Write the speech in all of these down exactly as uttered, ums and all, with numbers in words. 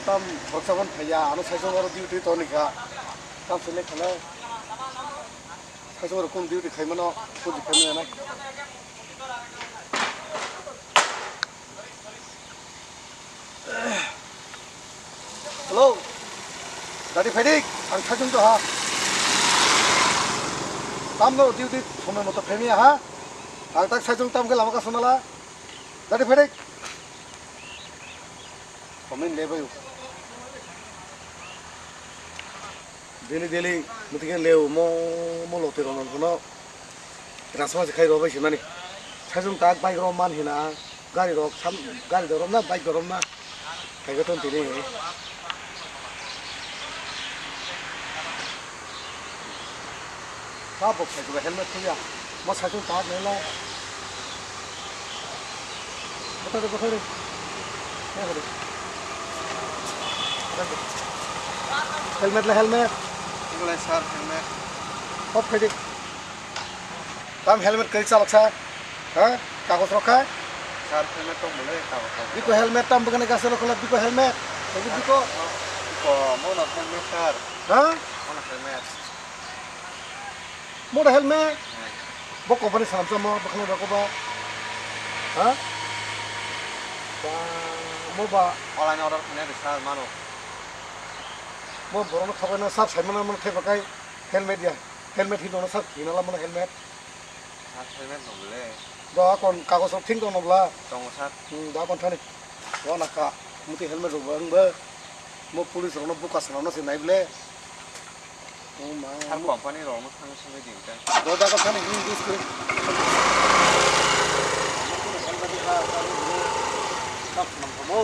Tam khoroksa ban phaiya, ano saichung oro duty toni kha. Tam sele khala. Saichung oro kun duty khaimano, kun khaimano na. Hello. Dadi phaidik, ang saichung to ha. Tam no duty somoi moto phaimya ha. Ang tak saichung tam khe lama ka sonala. Dadi phaidik. Comment lebai. Daily daily muti khe leo mo mo lote rono rono. Rasma se khai robai se mani. Sajung tak bike ro man hina. Gari rok sam gari dorom na bike dorom na. Khai ga ton tini. Ba bok sai ba helmet thuya. Mo sai chung ta nela. Bata de bata de. Ya bata. Helmet la helmet. Igulai sir helmet. Hop khai de. Tam helmet kai chalak sa. Ha? Kagos rok khai? Sir helmet tong bole kagos rok. Biko helmet tam bukane gasa rok kholak biko helmet. Biko. Biko mo na helmet sir. Ha? Mo na helmet. Mo da helmet. Bo company salam sa mo bakhan rok ba. Ha? Ba mo ba. Online order khne de sir mano. Mo borok no khabai na sab sai mana mo thai bakai helmet ya. Helmet hino na sab hino la mo helmet. Sir helmet no bole. Do akon kagos rok thing tong no bla. Tongo sir. Hmm, do akon thani. Wana ka. Muti helmet rok bang ba. Mo police rok no buka sana no se nai bole. Oh ma. Sir company rok no thang sung di ta. Do da ka thani ni dis ko. Sab nang ko mo.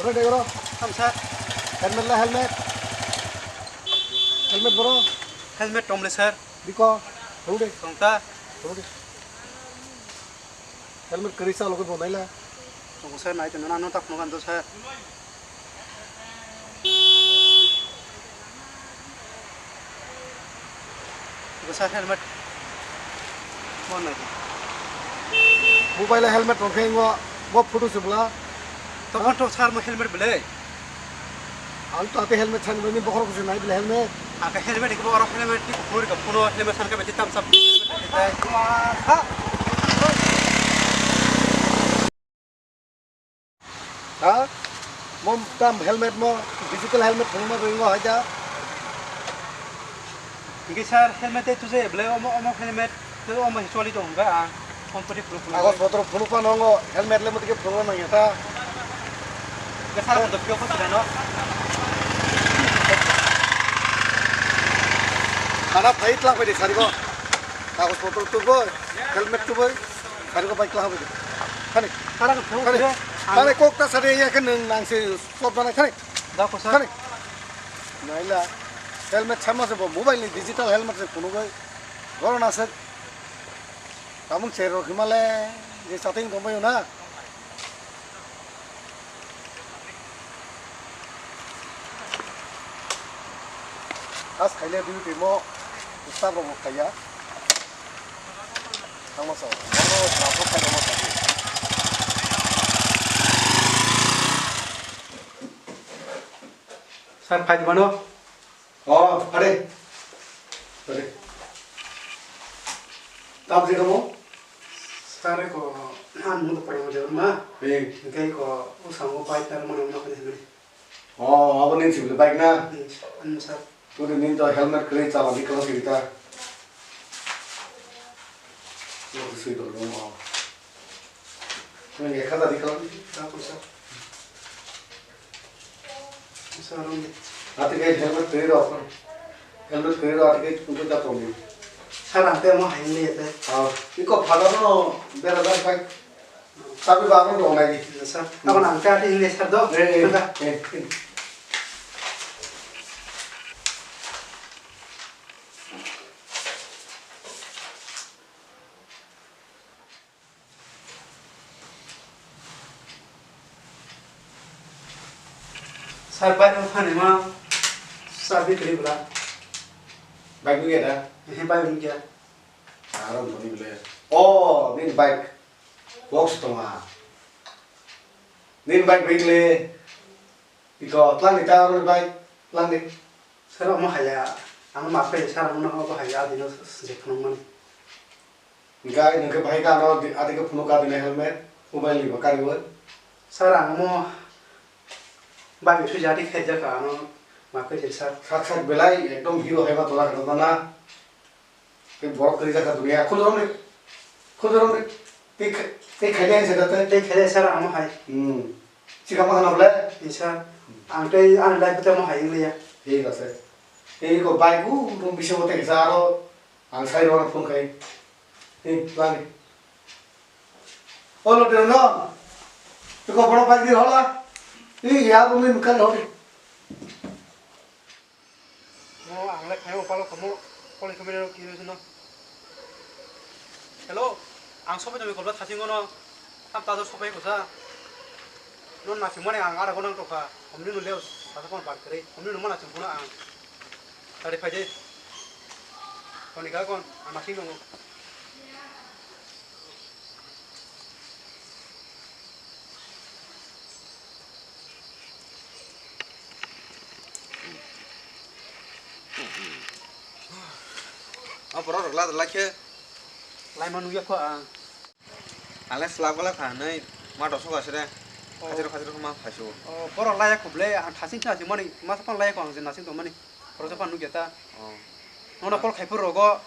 Bro, degro. Kam sir. Helmet la helmet. Helmet bro. Helmet tomle sir. Biko. Rude. Tongta. Rude. Helmet kari sa logo bo naila. Tong sir nai tong na no tak no kan to sir. Bwsa helmet. Mo nai. Mobile helmet rok khe ngo bo photo se bwla. Tokon to sir mo helmet bwle. Ang to ate helmet san bini bokhorok se nai bwle helmet. Aka helmet ikbo oro helmet ni bukhuri ka phuno helmet san ka beti tam sam. Ha? Mo tam helmet mo digital helmet phunukma ringo hai da. Hingke sir helmet tei tuje bwle omo omo helmet tei omo hi choli tong hwnba ang kompoti phunuk phunuk. Kagoj potro phunukma nongo helmet le motike phunukma nangya ta. Hingke sir bo dokyo ko sirano. Khana phai tlang phai di sarigo. Kagoj potro tuboi helmet tuboi. Sari ko bike lahabai. Khani. Sara ko phone khani. Khani kok ta sari ya kan nang se sop bana khani. Da ko sir. Khani. Naila. Helmet sama se bo mobile ni digital helmet se phunuk bai. Goro na se. Tamung cherok himale je chatting tong bai na. As khaile duty mo staff rok bo khaiya. Tamo sa. Mo staff rok khaile mo sa. Sir, phai di mano? Oh, pare. Pare. Tap je kamo? Sir ko an mo to problem je ma. Eh. Ngai ko usang ko pai tar mo no ko ni. Oh, abo ni sibli bike na? Hmm, ano sir. Tuni ni to helmet kre chala di kalo sita. Mo to sui to mo. Mo ye khata di kalo. Tap sir. Sir, ang di. Ati ke helmet kre ro. Helmet kre ro ati ke kuntu ta to ni. Sir, ang te mo hain ni te. Ah, iko phada no bera da pai. Sabi ba ang dong nai di. Sir, abang ang te ati ni sir do. Eh, eh, eh. Sir, bai no thani ma, sir, bi kri bla. Bike nugya da? Ehe, bike nugya. Aro nugwi bole. Oh, nini bike. Box tongma. Nini bike bikle. Iko, tlang ni ta aro bike. Tlang ni. Sir, omo haya. Ang ma pe sir, omo no obo haya, adino je phunuk mani. Hingke ningke bahai ka ano di-, adi ke phunuk ka bini helmet, mobile ni bo kari bo. Sir, ang mo bike sui jadi khaijak ka ano ma khe sir. Sak sak belai ekdom hero hai ma tola ka na. Ke borok kari jaka dunia. Khul rom ni. Khul rom ni. Tei kha-, tei khaile hai jaka tei. Tei khaile sir ang mo hai. Hmm. Chika ma khana bole? Ni sir. Ang tei ani life tei mo hai ingliya. Thik ase. Tei ko bike u room bisingo tei kisa aro ang sai rok phone khai. Tei plani. Olo de no. Tiko boro bike di hola. Ni ya room ni mukha hori. Mo ang le khayo palo kamo, poli kami no kiri sino. Hello, ang sopai tongwi kolba thasing ono, tam tajo sopai kosa. Non nasing mani ang ada gonang tokha, omni no leo, tasa kon bar kere, omni no mana sing kono ang. Tari phai de. Koni ka kon, ang nasing tongo. O borok rok la, la khe. Lai ma nugya kho ang. Ale slap gala kha nai ma dosok asre. Oh. Khajiro, khajiro ma phaisu. Oh, borok laya kho ble, ang thasing thasing mani, ma sapan laya kho ang je nasing tong mani. Khoroksa phano nukya ta. Oh. Nono call khai phuru rogo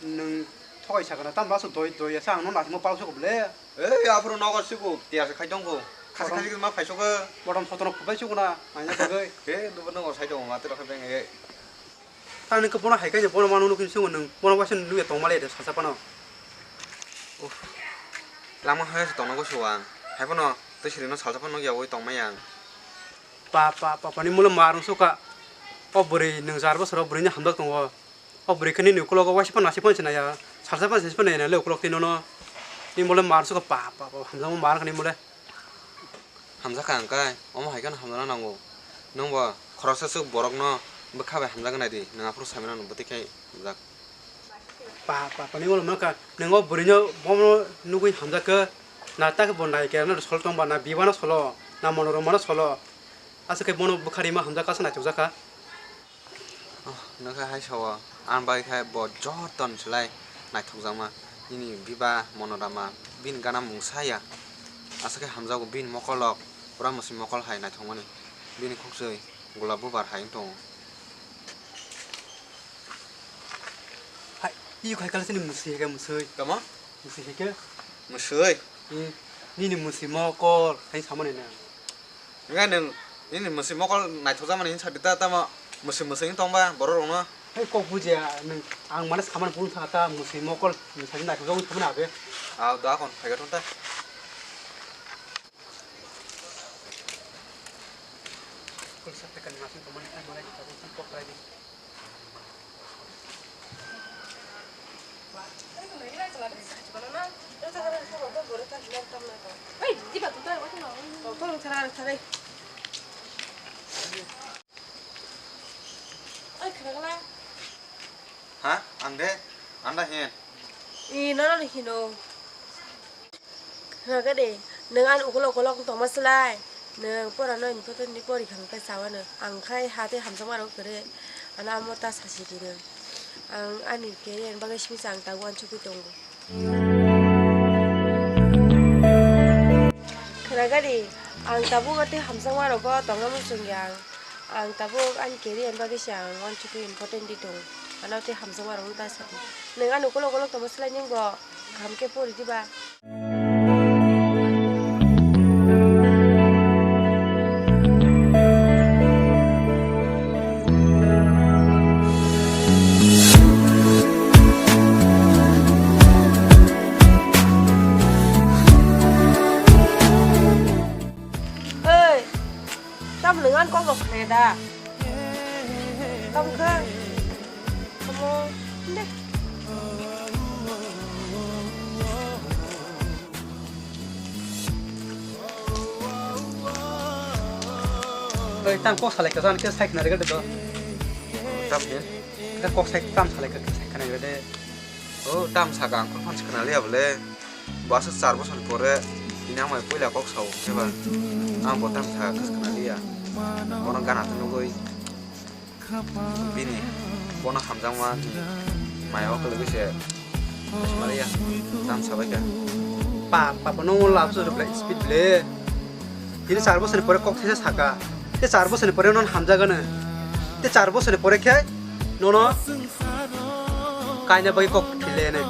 nwng thokai sakha na, tamo aswk doi doi ya sa ang nono aswk ma pal sukha bole. Ei, aphuru nogo sukha, tiyar se khai tongkho. Khasi khasi ma phai sukha. Bodom sotono phubai sukha na, aina thangwi. He, dubo nogo sai tongo, ma tero khai beng e. Tang nung khe bono hai khe bono mano nukhin sukha nwng, bono waisa nukya tongma le de salsa phano. Uff. Lama hai se tongna goso ang. Hai phano twi sirino salsa phano nukya oi tongmai ang. Pa, pa, pa, pa, ni mole mar wng sukha. O bwrwi nwng char bosor o bwrwini hamjak tongo. O bwrwi khe nini ukulogo waisa phano nasi phano sinaya. Salsa phano sesi phano nai le ukulok twi nono. Ni mole mar wng sukha pa, pa, pa, hamjakma mar wngkha ni mole. Hamjakha ang kai, omo hai kheno hamjakna nango. Nwng bo khoroksa swk borokno bwkha bai hamjakna nai di, nwng aphuru sai mano bwtwi khai hamjak. Pa, pa, pa, ni mole mar wngkha. Nwng o bwrwino bono nugwi hamjak khe. Na ta khe bo nai khe, na sol tong ba, na Biba no solo, na Monorama no solo. Aswk khe bono bwkha rima hamjak kha, aswk naitukjak kha. Oh, nokha hai sao, ang bai khe bo joto ni slai naithokjakma. Nini Biba, Monorama, bini gana mungsa ya. Aswk khe hamjago bini mokol rok, pura mwswi mokol hai naithokmani. Bini khukchwi golap bubar hai wng tongo. Hai, iyo khai kala sini mwswi hai khe mwswi. Tamo? Mwswi hai khe? Mwswi? Hmm, nini mwswi mokol hai samani na. Hingke nwng nini mwswi mokol naithokjakmani hinwi sadi ta, tamo mwswi mwswi wng tongba borok rokno? Hai kok bujiya nwng, ang mane samani phuru thangkha ta mwswi mokol mwswi naithokjak wng tongmani age. Ah, da kon phaiga thung ta. Ha? Ang de? Anda hin? I, nono ni hino. Hwnkhe de, nwng ani ukolok ukolok wng tongma slai, nwng porano important ni pori kha hwnkhe chawano. Ang khai ha tei hamjakma rok kwrwi, ano amo ta sasi di nwng. Ang ani career ni bagwi simi se ang tabuk uansukgwi tongo. Khwna gari, ang tabuk tei hamjakma rogo tongna muchungya ang. Ang tabuk ani career ni bagwi se ang uansukgwi important di tongo. Ano tei hamjakma rok ta sadi. Nwng ani ukolok ukolok tongma slai nwng bo kaham khe pori diba? Oi, tamo nwng ani kok rok khnaya da? Tamo khe? Tamo, de. Oi, tang kok salai kha, ani khe sai khna rega de do. Tamo khe? Kok sai tam salai kha, sai khana gede. O tam saka ang phone se khna liya bole. Bo aswk char bosor pore ini ang bai puila kok sao khe ba. Ang bo tam saka khna liya. Bono gana to nugui. Bini bono hamjakma ni maya o kwlwgwi se. Maliya, tam sabai kha. Pa, pa, pa, no love story ble, speed ble. Tini char bosor ni pore kok thaisa saka. Te char bosor ni pore non hamjagano. Te char bosor ni pore khe nono kaina bai kok thile ne.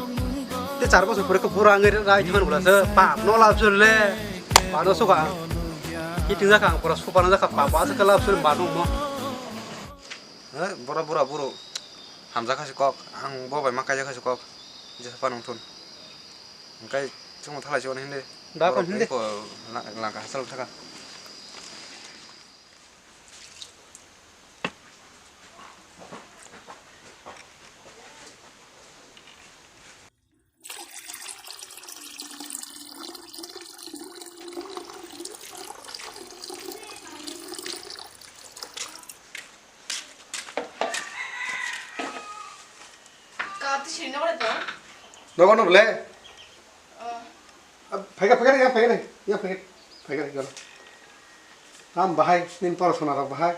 Te char bosor pore khe bura ngai rai than bula se. Pa, no love story le. Pa no suka. Ki tinga kang pura supa na ka pa, pa se ka love story ba no mo. Eh, bura bura buru. Hamjak kha se kok. Ang bo bai ma kaijak kha se kok. Jesa pa nung thun. Hingkai chwngno thalai se hwnwi hwnwi. Da, borok kon hwnwi. Ko la-, langka hachal thaka. Ka twi siri nogo le to? Nogo no bole? Oh. Ah, phaikha, phaikha, yang phaikha, yang phaikha, phaikha, galo. Tam bahai, nin porosona rok bahai.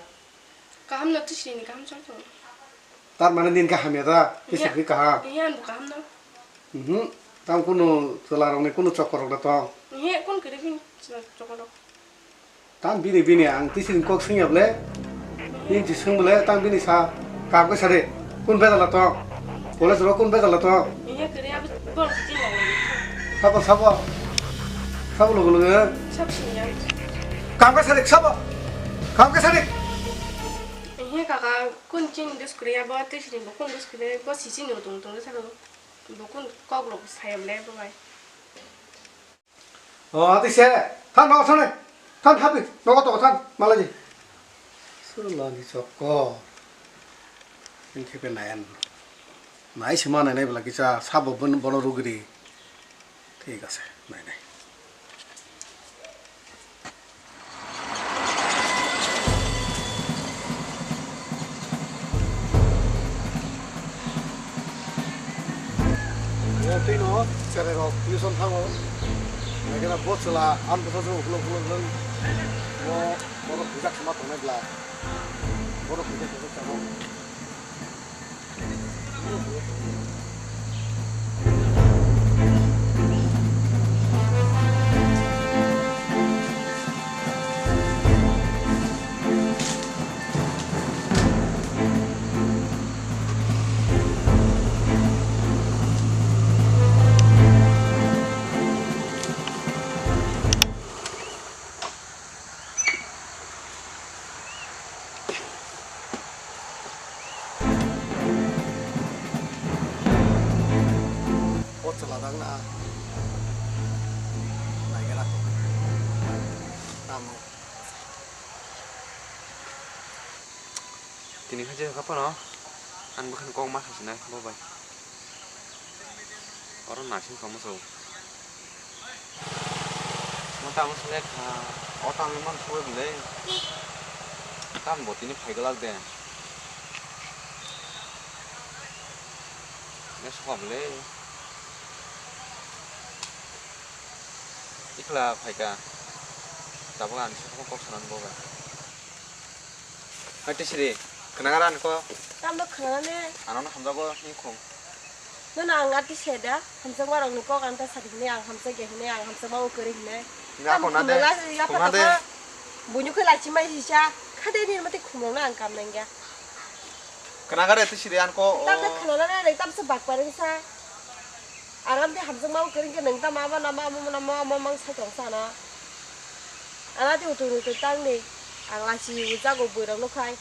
Kaham no twi siri ni kaham chal to. Tar mane nin kaham ya da, twi siri kaham. Iya, anu kaham no. Mhm. Tam kunu chwla rok ni kunu chokor rok da tong. Iya, kun kiri bin chokor rok. Tam bini bini ang twi sini kok swngya ble. Bini twi swng ble tam bini sa kam khe sade. Kun bedala tong? College ro kun bedala tong? Iya, kiri abi bor kiti lo. Sabo, sabo. Sabo logo logo. Sab sinya. Kam khe sade, sabo. Kam khe sade. Iya, kaka, kun chin dus kiri abo twi sini bo kun dus kiri bo si chin ro tung tung sabo. Bo kun kok lo saya ble bo bai. O, ati se, than nogo thani, than habi, nogo togo than, malaji. Sula ni chokko. Ini khe nayan. Nai sima nai nai bela kisa sabo bon bono rugri. Thik ase, nai nai. Bo twi no cherai rok tuition thango. Naikhe na bo chwla ang bwsa se ukulok ukulok nang. Bo, bono hwnjak sama tongnai bla. Bono hwnjak sama chamo. O chwla dang na. Naigera ko. Tamo. Tini kha je kha phano. Ang bwkhani kok ma khasinai bo bai. Oro naising tongma se. Mo tamo se lekha, o tamo man soi bole. Tamo bo tini phai glak de. Ne sokha bole. Ikla phaika. Tabuk ani sokha kok sanan bo bai. Hai twi siri, khwnang ara ani kok? Tamo khwnanani? Ano no hamjago ni khung. Nono ang ati seda, hamjakma rokni kok ang ta sadi hwnwi ang hamjakya hwnwi ang hamjakma o kwrwi hwnwi. Ni tamo ako na de, khumla ya khung na de. Phataka, buini khe lachi mai sisa, khade ni mate khumrokno ang kam nangya. Khwnang ara twi siri ani kok o. Tamo khwnanani, tamo se bak pareng sa. Ang amtwi hamjakma o kwrwi khe nwng tamo abo namo amo namo amo mang sai tong sa no. Ang amtwi utui utui tang di. Ang lachi jago bwrwi rok no khai.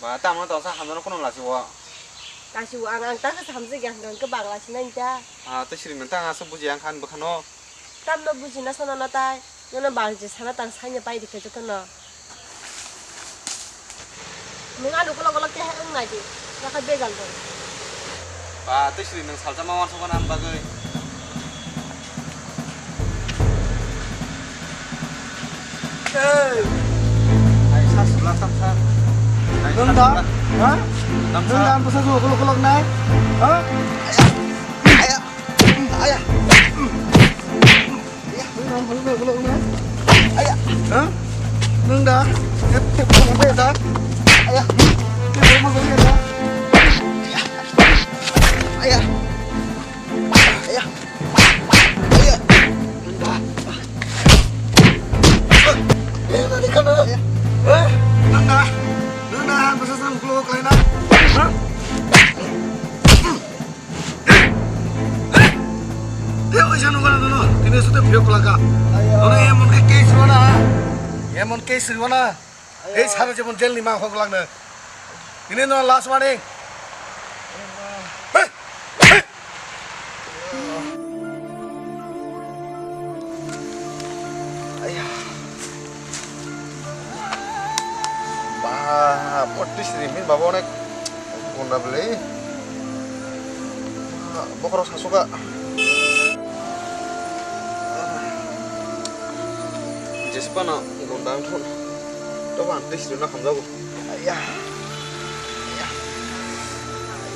Ba tamo tong sa hamjakno kuno lachi o. Lachi o ang ang ta khe hamjak ya hwnkhe bang lachi nai ta. Ah, tei siri nwng tang aswk buji ang khan bwkhano. Tamno buji na sana na tai. Nono bang je sana tang saini pai rikhe jotono. Nwng ano kolok kolok keha wng nai di, yakha bejal dong. Ba, tei siri nwng salsa ma wansukgo na ang bagwi. Ei! Ai, sa sula tam sa. Nwng da? Ha? Nwng da ang bwsa jora kolok kolok nai? Ha? Aya. Aya. Nwng da ang bwsa jora kolok kolok nai? Aya. Ha? Nwng da? Tep tep kolok nai da? Aya. Tep tep kolok nai da? Aya. Aya. Aya. Nwng da? Eh, nani kana? Eh, nwng da? Nwng da? Bwsa jora kolok kolok nai na? Ha? Tei oisa nukha na nono, tini sute phiyok kwlangkha. Ayo. Nono emon khe case rwna, ha? Emon case rwna. Ayo. Ei sara jemon jail ni ma hok langno. Tini no last warning. Hey! Hey! Ayo. Ba, potis rimin babo onek gunda beli. Bokrok sasuka. Jespa na gunda ang thun. Toba ang tis rina hamjago. Aya. Aya.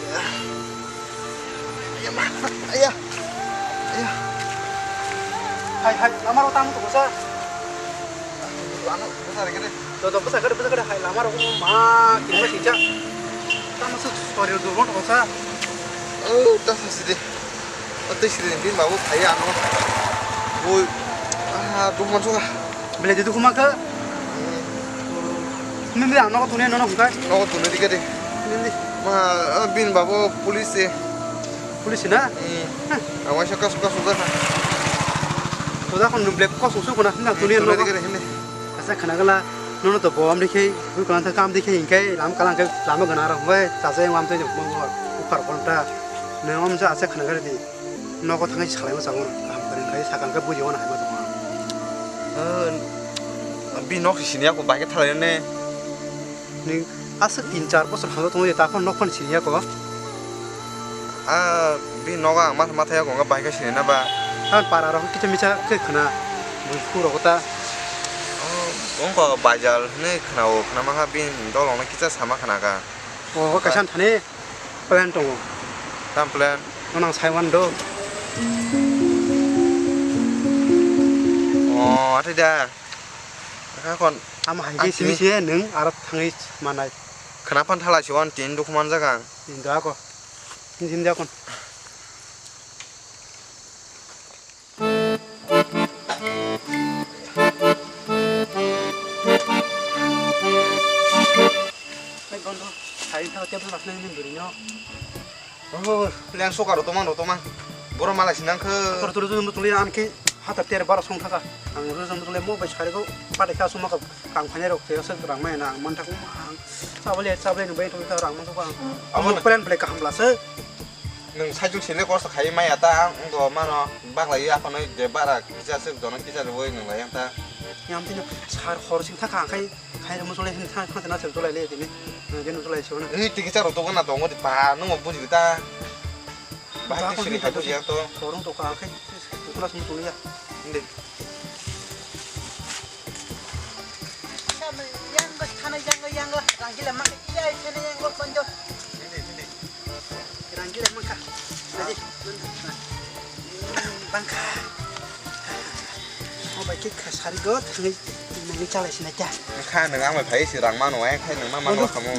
Aya. Aya ma, aya. Aya. Hai, hai, lama rok tamo tongsa. Ano, bwsa rikhe de. Do, do, bwsa khe de, bwsa khe de, hai, lama rok ma, kinma singcha. Tamo se story rok dulmo tongsa. Oh, ta sa sidi. Oh, tei sidi, bin babu phai ano. Boi, ah, dukman soka. Bele di dukuma khe. Nindi ang nogo tuni nono hwnkhe. Nogo tuni dikhe de. Nindi. Ma, ah, bin babu police se. Police na? Hmm. Hah. Ang waisa kasu kasu ga. Toda kon nung black kos usuk na hwnna tuni nogo. Tuni dikhe de, hindi. Asa khana gala nono to bom dikhe, hui kon ta kam dikhe hingkai lam kalang kai lama gana rok bai chajai wam tei mo ukhar konta. Nang om sa asa khana gala di. Nogo thangwi salaima changma kaham kwrwng khai sakang khe buji wana haima tongma. Ah, bi nok si siniya ko bai khe thalai ne. Ni aswk tin char bosor halo tongwi ta phone nok phone siniya ko. Ah, bi nogo ang ma ma thaya ko bai khe sini na ba. An para rok kicha micha khe khna bui khu rok ta. Oh, ongko bajal ne khna o khna ma ha bin dolong ne kicha sama khna ka. O kaisa thani. Plan tongo. Tam plan? Nono ang saiman do. Oh, athai da. Akha kon. Ama hai ke simi se nung aro thangwi manai. Khana phan thala si wan tin dukhu man jaga. Inda ko. Inda kon. Hai bondhu, hai tha table rok nang ni bwrwi no. Oh, leng soka rw tongma rw tongma. Boro malai sinang khe. Tor tor jong tuli an khe hata ter bar song thaka. Ang rw jong tuli mo bai sari ko pate kha suma ka kang phane rok te sa rang mai na ang man thak ma ang. Chabale chabale ni bai tuli ta rang man thak ang. Amo Amo plan play kaham la se. Nwng cycle sele kosto khai maya ta, ang wngkha mano baklai aphano je bara kisa se jono kisa rwui nwng lai ta. Yang tino sar hor sing thaka khai khai mo sole hin thang thang na se jolai le tini. Nwng je no jolai se na. Ni tiki charo to na tongo di pa nwng buji ta. Ba ki sini khai buji to. Horong to ka khai. Kula sum tuliya. Inde. Yang go, thana yang go, yang go. Rangkila mangka, iya, thana yang go, konjo. Rangkila mangka. Adi. Bangka. Mo bai kik sari go, thangwi nangni chalai sinai kya. Kha nang ang bai phai si rang mano, ai khai nang ma mano khamu.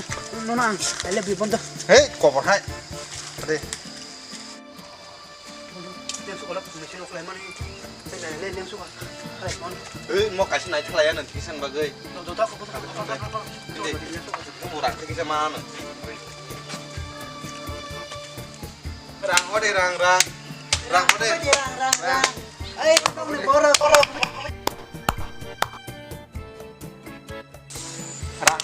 No nang, I love you, bondo. Hey, kobor hai. Ade. Ei, mo kaisa naithok laiya nang tikisan bagwi. Hindi, mo rang tikisan ma nang. Rang hode, rang, rang. Rang hode. Rang, rang, rang. Ei, tongni borok, borok.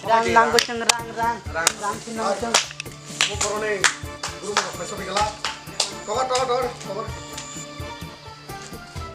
Rang nango chwng rang, rang. Rang. Rang si nango chwng. Mo boroni guru mo khoi sobi gala. Cover, cover, cover, cover.